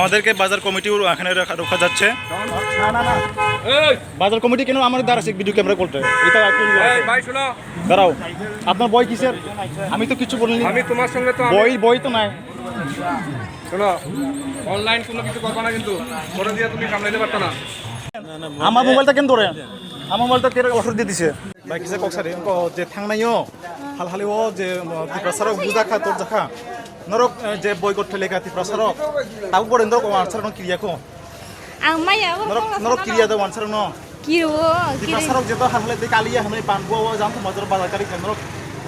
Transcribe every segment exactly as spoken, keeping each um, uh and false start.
আমাদেরকে বাজার কমিটিও এখানে রাখা, রাখা যাচ্ছে। না, না, না। এই! বাজার কমিটি কেন আমাদের দ্বারা সে ভিডিও ক্যামেরা করতে? এটা একটু এই, ভাই, শোনো। দাঁড়াও। আপনার বই কিসের? আমি তো কিছু বলিনি। আমি তোমার সঙ্গে তো আমি বই, বই তো নাই। শোনো, অনলাইন কোনো কিছু করবা না কিন্তু। করে দিয়ে তুমি সামলাইতে পারতো না। আমার মোবাইলটা কেন ধরে? আমার মোবাইলটা কেন অর্ডার দিয়ে দিছে? Bai kisa kok sari, wngkha o je thangnaio, hal hali o je, um, Tiprasa rok bujakha, torjakha. Norok, eh, je boycott khlaikha Tiprasa rok, tabuk bo norok o answer no kiriya kho. Ang maya o norok, norok kiriya da answer no. Kiro, kiri. Tiprasa rok je to hal hali de kaliya hwnwi pan bo o jang thuma jor bazar kari kha norok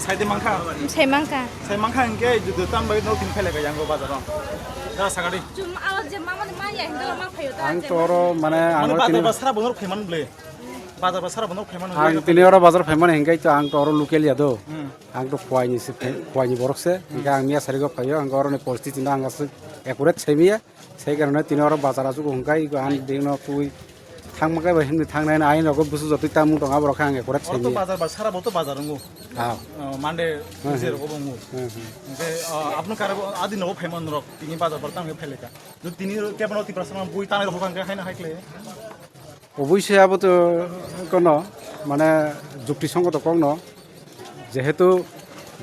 saide mankha. Sai mankha. Sai mankha hwnkhe je tam bai norok tini khailai kha yango bazar o. Da sagadi. Chum, aw je mama ni maya hindo ma phayo ta. Ang je toro mane. Mane ang bazar tini ba sara bo norok phaiman ble. Bazar ba sara bono phaimani. Ang tini oro bazar phaimani hingkai to ang to oro local ya do. Hmm. Ang to Khowai ni se phai-, Khowai ni borok se. Hingke ang miya sarigo phaio, ang oro ni poristiti no ang aswk accurate sai miya. Sai karone tini oro bazar aswk hingkai ko ang dino twi thangma kai ba himni thangnai na ain rogo busu jotwi tamung tong aborok khe ang accurate sai miya. Oro to bazar ba sara bo to bazar wngo. Ah. Oh, Monday, hmm, Tuesday rogo bo wngo. Hmm, hmm. Hingke, ah, apno kare bo adi no phaimani rok tini bazar bar tang phaileka. Jodi tini kebano Tiprasa bui tanai rok hokang khe haino hai khlai. Oboisoi abo to kono mane jukti songoto kokno, jehetu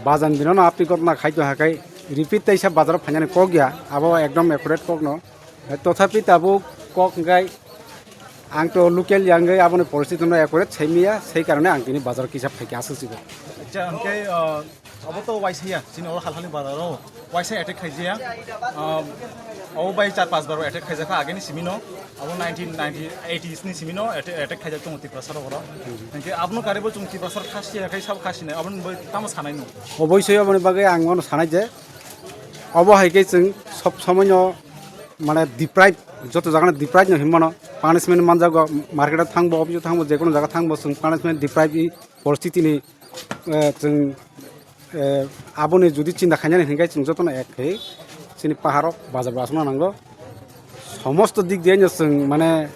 bajan dinono apni gotna khaito hakai repeat teisa bazaro phainani kok ya, abo ekdom accurate kokno. Tothapi tabuk kok hingkai ang to local ya hingkai aboni poristiti no accurate sai miya, sei karone ang tini bazaro kisa phaikha aswk sigo. Acha, hingke, ah, Abo to waisa ya, chini oro hal hali bazar o waisa attack khaijaya. Um, abo bai char pas bar attack khaijakha ageni simi no. Abo nineteen ninety eighties ni simi no atta-, attack khaijak tongo Tiprasa rok oro. Hingke abono karibo chwng Tiprasa rok khasi ya khai sabo khasi nai. Abono bai tamo sanai no. Oboisoi aboni bagwi ang wano sanai je obo hai khe chwng sob somoi no mane deprive, joto jaga no deprive no hinmano punishment manjago, market o thangbo, office o thangbo, jekono jaga thangbo chwng punishment deprive i poristiti ni, eh, chwng Eh, aboni jodi chinta khainani hinkhe chwng jotono ek khe chini paharo bazar bo aswkno nango. Somosto dik diyaino chwng mane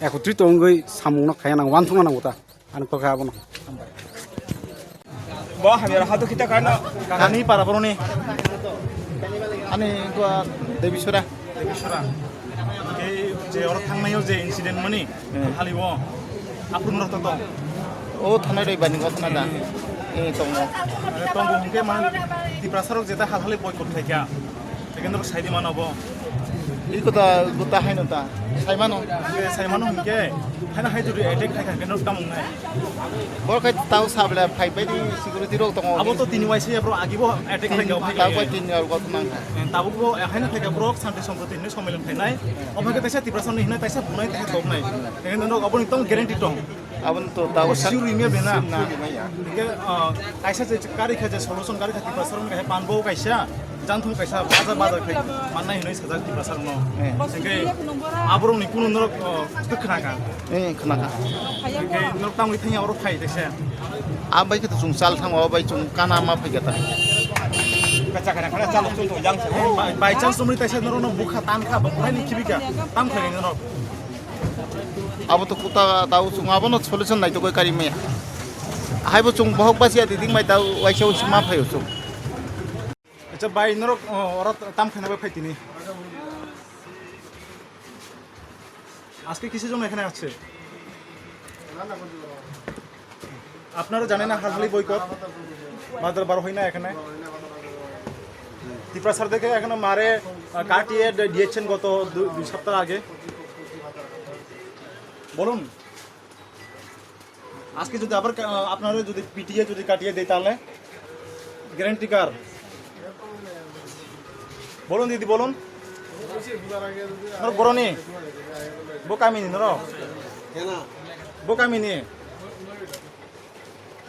ekotrito wngwi samungno khaina nango, uansukna nango ta. Ani kokha abono. Bo hamya hadu kita kana. Kani para boroni. Ani gua Debi Sura. Tei je oro thangnaio je incident mani, hmm, halibo, aphuru norok to tong? O thanai roi bani gotna da. Hmm. Eh, tongo. Mane tongo hwnkhe mane Tiprasa rok jeta hal hali boycott khaikha. Hwnkhe norok saidi mano bo. Iko ta, ta haino ta. Saimano. Hwnkhe saimano hwnkhe, haino hai jodi attack khaikha hwnkhe norok tamo wngnai? Borok khai tao sabla phai bai di security rok tongo. Abo to tini waisa ya bro, agi bo attack khaikha, phai tao bai tini rok gotna. Tabuk bo, eh, haino khaikha borok santi somproti hinwi sommilan khainai. Omo khe taisa Tiprasa ni hinwi taisa bunai, taisa toknai. Hingke norok aboni tong guarantee tong. Aboni to tao abo san-, suri mia bena. Suri mia ya. Hingke, ah, kaisa je kari kha je solution kari kha Tiprasa rok ni khe pan bo kaisa, janthum kaisa, bajar bajar khai mannai hinwi sajak Tiprasa rok no. Eh. Hingke aborok ni kunu norok, ah, twi khna kha. Eh, khna kha. Hingke norok tamo thangya oro phai de se. A bai khe to chwng chal thango, bai chwng kana ma phai khe ta. Kacha kana kana chalo chwng to yang se. By, by chance chumri taisa norok no bukha tan kha, bukha ni khibi kha, tam kha ni norok. Abo to kuta tao chwng abono solution nai to koi kari maya. Hai bo chwng bohok basiya di ding mai tao waisa waisa ma phaio chwng. Acha bai norok, oh, oro tam kha na bai phai tini. আজকে কিসের জন্য এখানে আসছে? আপনারা জানেন না হালহালি বয়কট? বাজার বার হয় না এখানে। ত্রিপুরা সরকারকে এখনো মারে, আহ, কাটিয়ে দিয়েছেন গত দু-, দুই সপ্তাহ আগে। বলুন। আজকে যদি আবার কা-, আপনারা যদি পিটিয়ে যদি কাটিয়ে দেয় তাহলে গ্যারান্টি কার? বলুন দিদি, বলুন। Norok boroni? Bo kamini norok? Bo kamini?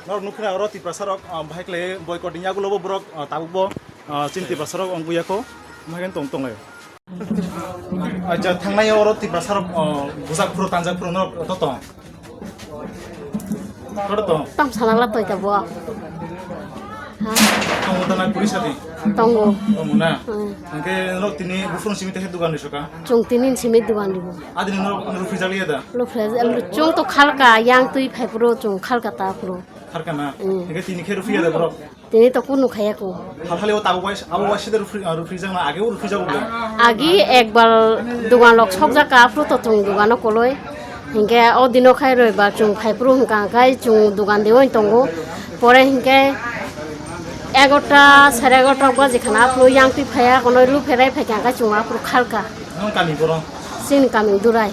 Norok nukha oro Tiprasa rok, ah, bahai khlai boycott ni yagulo bo borok, ah, tabuk bo, ah, chini Tiprasa rok ongbuya kho, bahai khe tong tonglai. Acha, thangnai oro Tiprasa rok, o, bujak phuru, tanjak phuru no to tong. Oro tong. Tam salala toi ta bo. Ha? Tong ta na puri sadi. Tongo. Tongo na? Hmm. Hingke norok tini buphuru simi tehe dugan risoka? Chwng tini simi dugan ribo. Adini norok rufrijak liya da? Rufrijak, chwng to khalka, yang twi phai phuru chwng khalka ta phuru. Khalka na? Hmm. Hingke tini khe rufiya da borok? Tini to kunu khaya ko. Hal hali o tabuk bai, abo bai sida rufri, ah, rufrijak na, age o rufrijak bo. Agi ekbar dugan lok sokjak ka, aphuru to chwng dugan o koloi. Hingke o dino khai roibar chwng phai phuru hingka hingkai chwng dugan de oi tongo. Pore hingke egarota, sare egarota baji khana aphuru yang twi phaiya, kono lu pherai phaikha hingke chwng aphuru khalka. Nong kami borok? Chini kami Durai.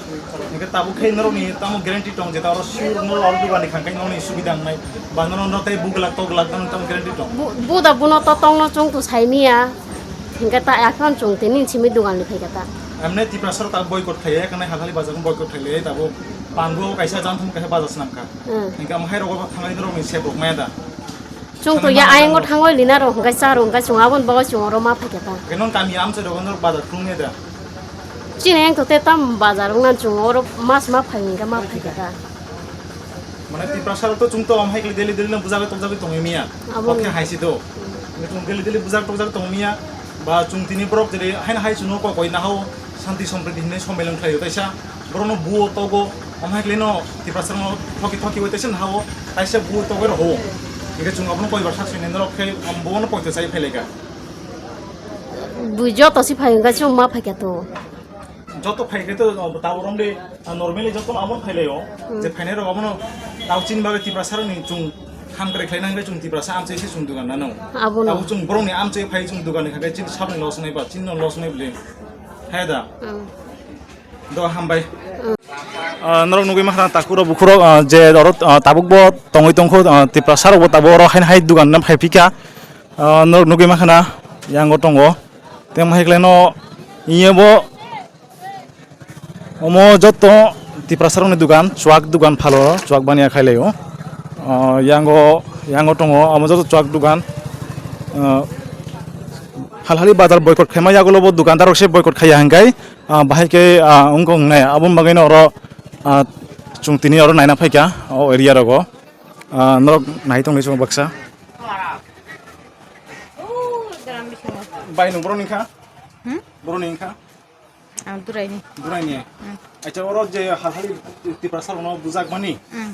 Hingke tabuk khe norokni tamo guarantee tong je ta oro sur norok oro dugan ni khangkai norokni subida wngnai ba norok no tei buglak toglak tamo tamo guarantee tong? Bu-, buda buno to tongno chwng to saimiya. Hingke ta aphano chwng tini simi dugan ni phaikha ta. Emne Tiprasa rok ta boycott khaiya, ekhane Halhali bazar no boycott khailaiya, tabuk Pandu kaisa jang thum kaisa bazar swnam kha. Hmm. Hingke omo hai rogo thangai norokni sep rok maya da? Chwng to ya ayang o thangoi lina rok hingke cha rok hingke chwng aboni bagoi chwng oro ma phaikha ta. Hingke non kami amchai rogo norok bazar khulumya da? Chini ayang to te tam bazar wngna chwng oro mas ma phai hingke ma phaikha ta. Mane Tiprasa rok to chwng to omo hai khe daily daily no bujagwi tokjagwi tongwi miya. Abo. Kok khe hai si do. Hingke chwng daily daily bujak tokjak tong miya. Ba chwng tini borok jere haino hai chwngno kok koi nahao santi sompriti hinwi sommelon khlaio taisa. Borokno buo togo, omo hai khlaino Tiprasa rokno thoki thoki bai taisa nahao taisa buo togwi rw-o. Hingke chwng abono koibar sak sini norok khe, um, bono poito chai phailaika. Bui joto si phai hingke chwng ma phaikha to. Joto phai khe to, um, tabo romde, uh, normally joto abono phailaio. Hmm. Je phainai rok abono tabo chini bagwi Tiprasa rokni chwng hamkrai khlaina hingke chwng Tiprasa amchai se chwng dugan nano. Abono. Tabo chwng borokni amchai phai chwng dugan ni hingke chini sabni loss wngnai ba chini no loss wngnai bwle. Hai da. Hmm. Do hambai. Ah, norok nugwi mankha takhuk rok bukhuk rok, ah, je oro, ah, tabuk bo tongwi tongkho, ah, Tiprasa rok bo tabuk oro haino hai dugan no phai phika. Ah, norok nugwi mankha yang o tongo. Tei hai khlai no iye bo omo joto Tiprasa rokni dugan, chuak dugan phalo, chuak baniya khailai o. Ah, yang o, yang o tongo, omo joto chuak dugan. Ah, Halhali bazar boycott khaima yagulo bo dukandar rok se boycott khaiya hingkai. Ah, bahai khe, ah, wngkha wngnai. Aboni bagwino oro, ah, chwng tini oro naina phaikha o area rogo. Ah, norok nai tongwi chwng baksa. Bai, nwng boroni wngkha? Hmm? Boroni wngkha? Ang Duraini. Duraini? Hmm. Acha, oro je Halhali Tiprasa rokno bujak mani? Hmm.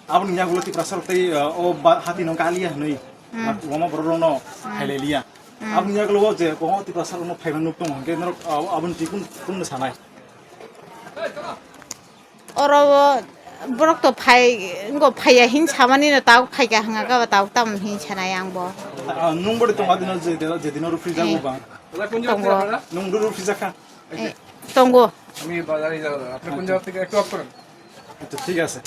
Aboni yagulo Tiprasa rok tei, ah, o ba-, hati no kaliya hwnwi, hmm, ah, wama borok rokno, hmm, khailai liya. Hmm. Aboni yagulo o je kwbangma Tiprasa rokno phaiman nuk tongo, hwnkhe norok, ah, aboni twi kun, kunno sanai? Oro o borok to phai, wngkha phaiya hin samani no, tabuk phaikha hwnka khe tabuk tamo hin sanai ang bo. Ah, nwng bori tongo adino je, je dino ruphijago, eh, ba? Tongo. Nwng ruphijakha? Eh, tongo. আমি বাজারে যাব। আপনি কোন জায়গা থেকে একটু off করেন। আচ্ছা, ঠিক আছে।